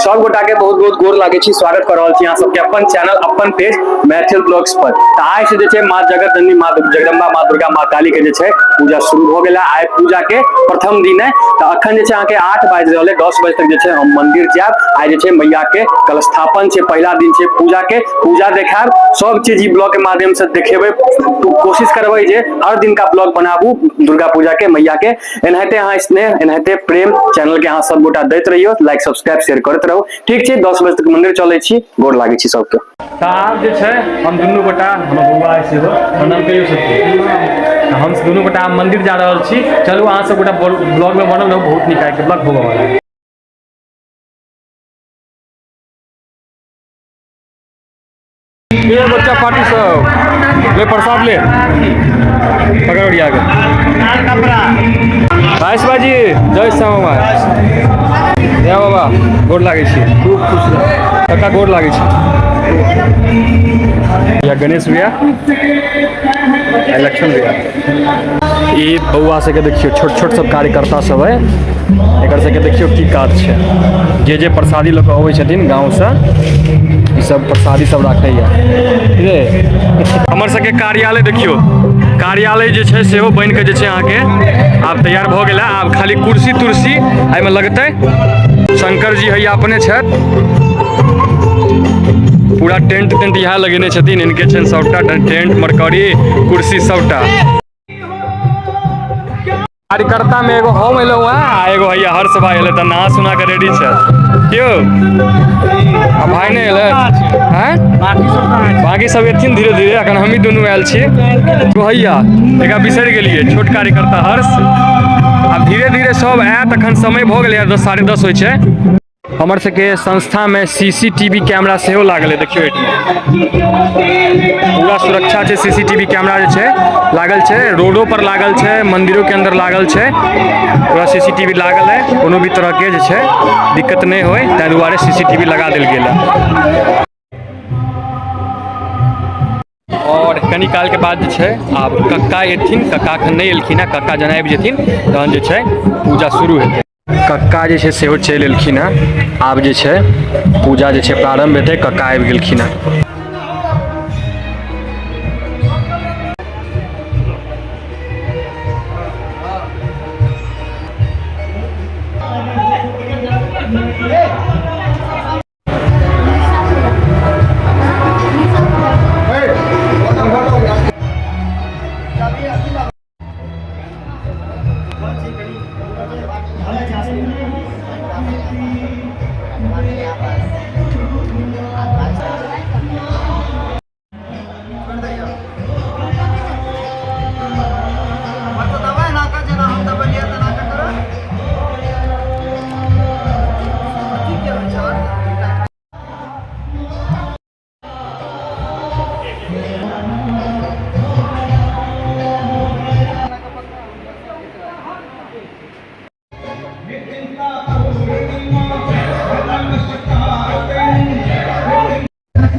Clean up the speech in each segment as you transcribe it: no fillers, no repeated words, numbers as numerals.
सब गोटा के बहुत बहुत गोर लागे छी, स्वागत कर रहल छी अहाँ सबके अपन चैनल अपन पेज मैथिल ब्लॉग्स पर। तऽ आइ से जे छै माँ जगत जननी माँ जगदम्बा माँ दुर्गा माँ काली के जे छै पूजा शुरू भऽ गेल है। आइ पूजा के प्रथम दिन है। तऽ अखन जे छै अहाँके 8 बाजि रहल है, 10 बजे तक जे छै हम मंदिर जायब। आइ जे छै मैया के कलस्थापन छै, पहिला दिन छै पूजा के, पूजा देखायब, सब चीज ई ब्लॉग के माध्यम से देखेबै। कोशिश करबै जे हर दिन का ब्लॉग बनाबू दुर्गा पूजा के मैया के। एनाहिते अहाँ स्नेह एनाहिते प्रेम चैनल के अहाँ सब गोटा दैत रहियो, लाइक सब्सक्राइब शेयर करैत रहू। ठीक छै, 10 बजे तक मंदिर चलै छी, गोर लागै छी सबके। तऽ आब जे छै हम दुनू गोटा, हमर बौआ है सेहो, प्रणाम कहियो सबके। तऽ हम दुनू गोटा आब मंदिर जा रहल छी। चलू अहाँ सब गोटा ब्लॉग में बनल रहू, बहुत नीक आइ के ब्लॉग होबऽ वाला है। ये बच्चा पार्टी सब ले प्रसाद ले पकड़ ओरिया के। भाई बाजी जय श्यामा माय, जय बाबा, गोर लागै छी, खूब खुश रह काका, गोर लागै छी। या गणेश भैया आ लक्ष्मण भैया। ई बौआ सबके देखियौ, छोट छोट सब कार्यकर्ता सब है, एकर सबके देखियौ की काज छै। जे जे प्रसादी लऽ कऽ अबै छथिन गाँवसँ, ई सब प्रसादी सब राखैया। रे हमर सबके कार्यालय देखियौ, कार्यालय जे छै सेहो बनि कऽ जे छै अहाँके आब तैयार भऽ गेल है। आब खाली कुर्सी तुर्सी एहिमे लगतै। शंकर जी हैया अपने छथि, पूरा टेंट तेंट इएह लगेने छथिन, इनके छनि सबटा टेंट मरकरी कुर्सी सबटा। कार्यकर्ता में एगो हम एलहुँ हैं आ एगो हैया हर्ष भाई एलै तऽ नहा सुना के रेडी छै। क्यों आ भाई नहि एलै हैं, बाकी सब एथिन धीरे धीरे, अखन हमही दुनू आयल छी। एगो हैया एकरा बिसरि गेलियै, छोट कार्यकर्ता हर्ष। आब धीरे धीरे सब आयत, अखन समय भऽ गेलै 10 10:30 होइ छै। हमर सबके संस्था में सीसीटीवी कैमरा सेहो लागल है, देखियो एहिठाम पूरा सुरक्षा छै। सीसीटीवी कैमरा जे छै लागल छै, रोडो पर लागल छै, मंदिरो के अंदर लागल छै, पूरा सीसीटीवी लागल है। कोनो भी तरह के जे छै दिक्कत नहि होय ताहि दुआरे सीसीटीवी लगा देल गेल है। और कनी काल के बाद जे छै आब कक्का एथिन, कक्का एखन नहि एलखिन हँ, कक्का जहन आबि जेथिन तहन जे छै पूजा शुरू हेतै। कक्का जे छै सेहो चलि एलखिन हँ, आब जे छै पूजा जे छै प्रारम्भ हेतै। कक्का आबि गेलखिन हँ।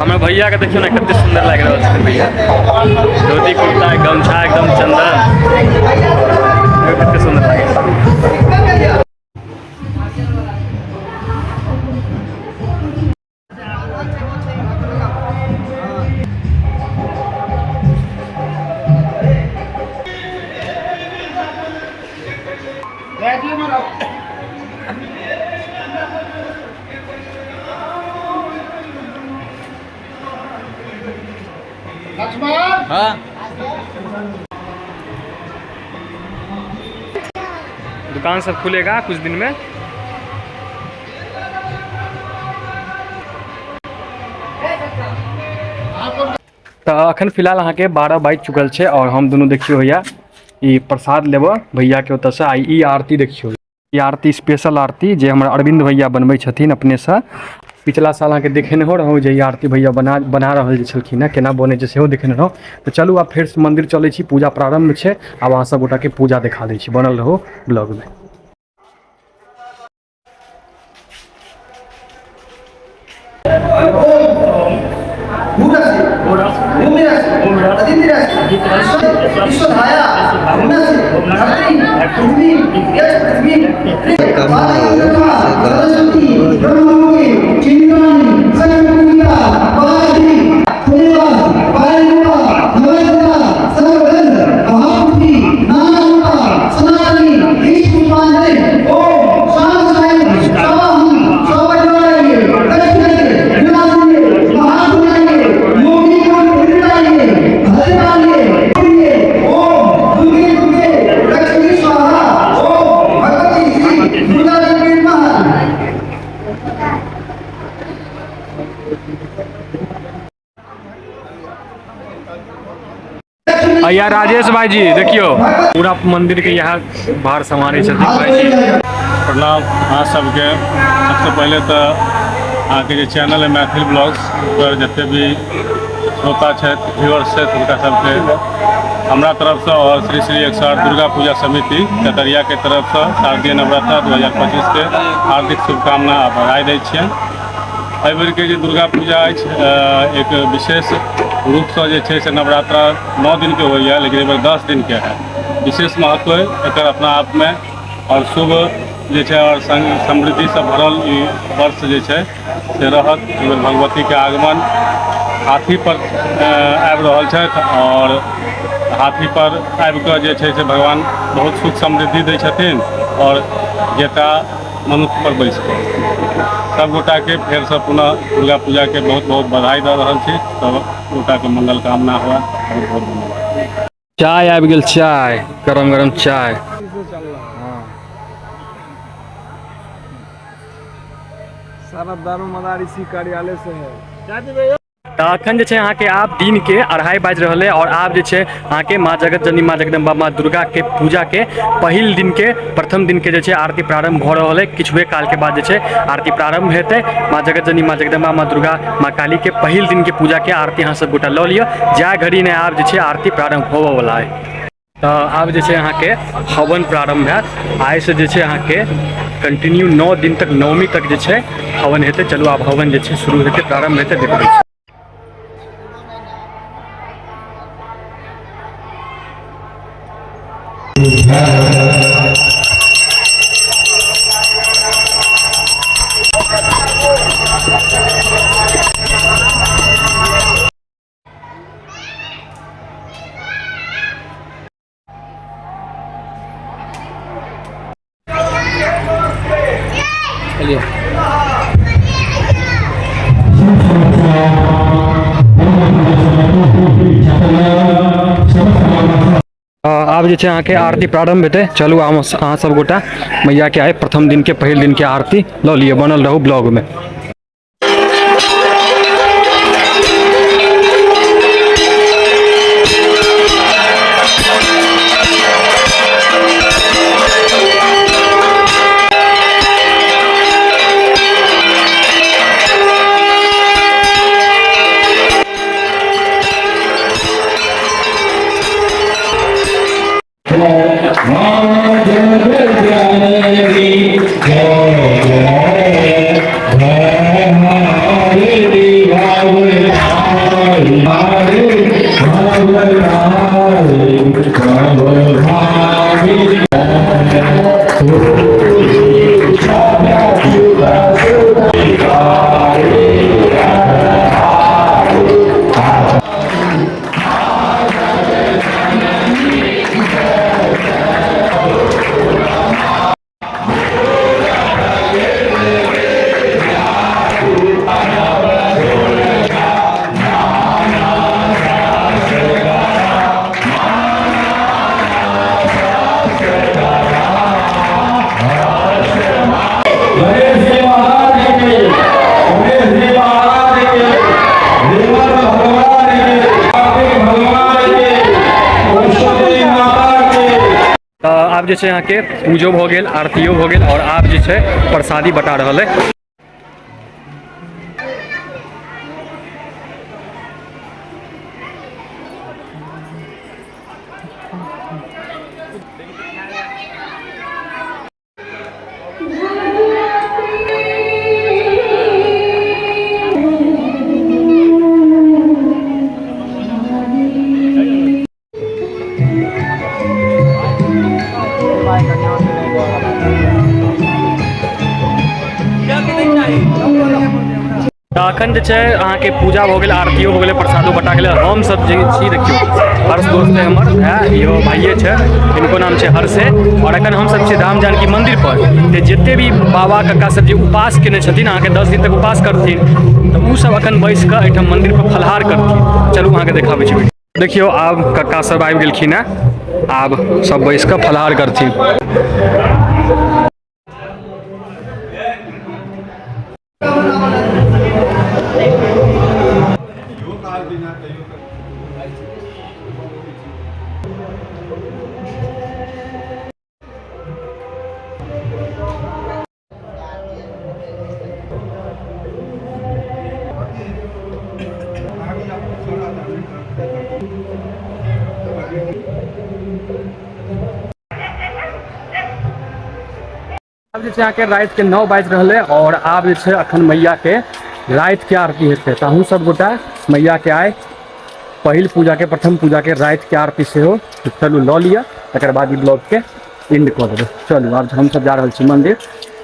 हमर भैया के देखियो ना कते सुंदर लाग रहल छै भैया, धोती कुर्ता गमछा एकदम चंदन, कते सुंदर लागे छै। हाँ। दुकान सब खुलेगा कुछ दिन में। तऽ अखन फिलहाल अहाँके 12 बाजि चुकल छै और हम दुनू देखियौ भैया ई प्रसाद लेबऽ भैयाके ओतऽसँ। आ ई आरती देखियौ, ई आरती स्पेशल आरती जे हमर अरविंद भैया बनबै छथिन अपनेसँ। पिछला साल अहाँके देखेने रहौं जे ई आरती भैया बना बना रहल जे छलखिन हँ, केना बनै छै सेहो देखेने रहौं। तऽ चलू आब फेरसँ मन्दिर चलै छी, पूजा प्रारम्भ छै। आब अहाँ सब गोटाके पूजा देखा दै छी, बनल रहू ब्लॉगमे। या राजेश भाईजी देखियो पूरा मंदिर के यहाँ बाहर सम्हारे छथिन भाईजी। प्रणाम अहाँ सबके। सबसे पहले तो अहाँके जे चैनल है मैथिल ब्लॉग्स पर जते भी श्रोता छथि, व्यूअर्स छथि, हुनका सबके हमरा तरफसँ और श्री श्री 108 दुर्गा पूजा समिति चतरिया के तरफसँ शारदीय नवरात्रा 2025 के हार्दिक शुभकामना आ बधाई दै छियनि। एहि बेरके जे दुर्गा पूजा अछि एक विशेष रूपसँ जे छै से नवरात्रा 9 दिनके होइए, लेकिन एहि बेर 10 दिनके है। विशेष महत्व अइ एकर अपना आपमे और शुभ जे छै और समृद्धिसँ भरल ई वर्ष जे छै से रहत। एहि बेर भगवतीके आगमन हाथीपर आबि रहल छथि और हाथीपर आबिकऽ जे छै से भगवान बहुत सुख समृद्धि दै छथिन और जेता मनुष्य पर बैस कऽ सब गोटाके फेरसँ पुनः दुर्गा पूजाके बहुत बहुत बधाई दऽ रहल छी। सब गोटाके मंगल कामना हुए। बहुत बहुत धन्यवाद। चाय आबि गेल, चाय, गरम गरम चाय। सारा दारोमदार इसी कार्यालय से है। तऽ अखन जे छै अहाँके आब दिन के 2:30 बाजि रहल है और आब जे छै अहाँके माँ जगत जननी माँ जगदम्बा माँ दुर्गा के पूजा के पहिल दिन के प्रथम दिन के जे छै आरती प्रारंभ भऽ रहल है। किछुए काल के बाद जे छै आरती प्रारंभ हेतै। माँ जगत जननी माँ जगदम्बा माँ दुर्गा माँ काली के पहिल दिन के पूजा के आरती अहाँ सब गोटा लऽ लिअ। जाय घड़ी ने आब जे छै आरती प्रारंभ होबऽ वला है। तऽ आब जे छै अहाँके हवन प्रारंभ हैत। आइसँ जे छै अहाँके कंटिन्यू 9 दिन तक नवमी तक जे छै हवन हेतै। चलू आब हवन जे छै शुरू हेतै, प्रारंभ हेतै, देखबै छी। चलिए। आब जे छै अहाँके आरती प्रारंभ हेतै। चलू अहाँ सब गोटा मैया के आइ प्रथम दिन के पहिल दिन के आरती लऽ लिअ। बनल रहू ब्लॉग में। आब जे छै अहाँके पूजो भऽ गेल, आरतियो भऽ गेल और आब जे छै प्रसादी बटा रहल है। तऽ अखन जे छै अहाँके पूजा भऽ गेल, आरतियो भऽ गेलै, प्रसादो बटा गेलै। हमसभ जे छी, देखियौ, हर्ष दोस्त है हमर है, इहो भाइये छै, हिनको नाम छै हर्षे। आओर एखन हमसभ छी राम जानकी मन्दिर पर। तऽ जते भी बाबा कक्का सब जे उपास केने छथिन, अहाँके 10 दिन तक उपास करथिन, तऽ ओ सब अखन बैस कऽ एहिठाम मन्दिर पर फलाहार करथिन। चलू, अहाँके देखाबै छी। देखियौ, आब कक्का सब आबि गेलखिन हेँ, आब सब बैस कऽ फलाहार करथिन। आब जे छै अहाँके रातिके 9 बाजि रहलै आओर आब जे छै अखन मैयाके रातिके आरती हेतै। तऽ अहूँ सब गोटा मैयाके आइ पहिल पूजाके, प्रथम पूजाके रातिके आरती सेहो चलू लऽ लिअ, तकर बाद ई ब्लॉगके एंड कऽ देबै। चलू, आब हमसब जा रहल छी मन्दिर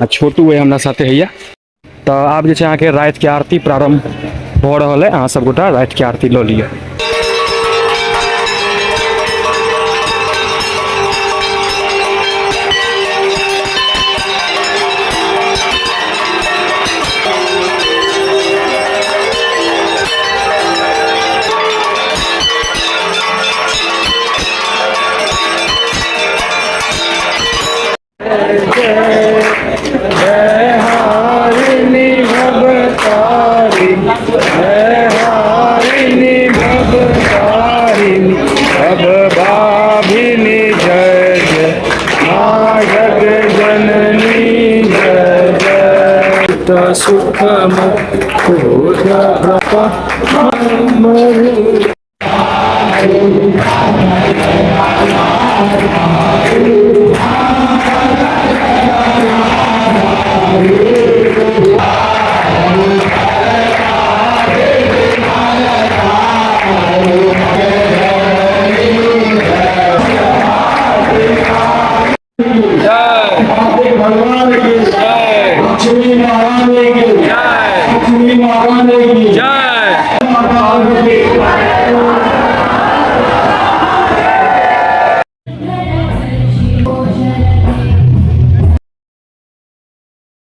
आ छोटू अइ हमरा साथे हैया। तऽ आब जे छै अहाँके रातिके आरती प्रारम्भ भऽ रहल अइ, अहाँ सब गोटा रातिके आरती लऽ लिअ। सुख।